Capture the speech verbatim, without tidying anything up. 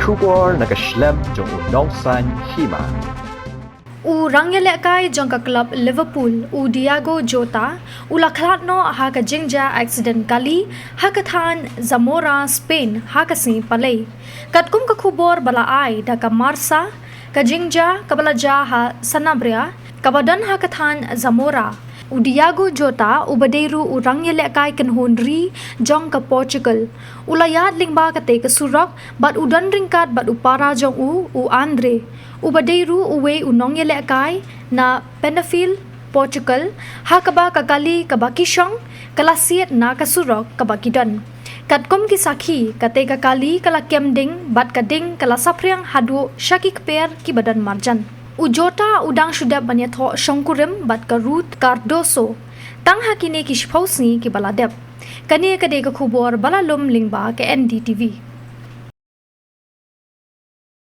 Khubor na ka shlem jong u nongsan hima. U rangïalehkai jong ka club Liverpool, u Diogo Jota, u la khlad noh ha ka jingjia accident kali ha ka thaiñ Zamora, Spain, ha ka sngi Palei. Katkum ka khubor ba la ai da ka Marca, ka jingjia kaba la jia ha Sanabria, kaba don ha ka thaiñ Zamora. U Diogo Jota, uba dei ruh u rangïalehkai kynhun ri jong ka Portugal, u la ïaid lyngba katei ka surok bad u don ryngkat bad u para jong u, u Andre, uba dei ruh uwei u nongïalehkai na Penafiel, Portugal, ha kaba ka kali kaba ki shong ka la siat na ka surok kaba ki don. Katkum ki sakhi, katei ka kali ka la kem ding bad ka ding ka la saphriang haduh sha ki kper kiba don marjan. U Jota u dang shu dep ban ïathoh shongkurim bad ka Ruth Cardoso tang ha kine ki shiphew sngi kiba la dep. Kane ka dei ka khubor ba la lum lyngba ka N D T V.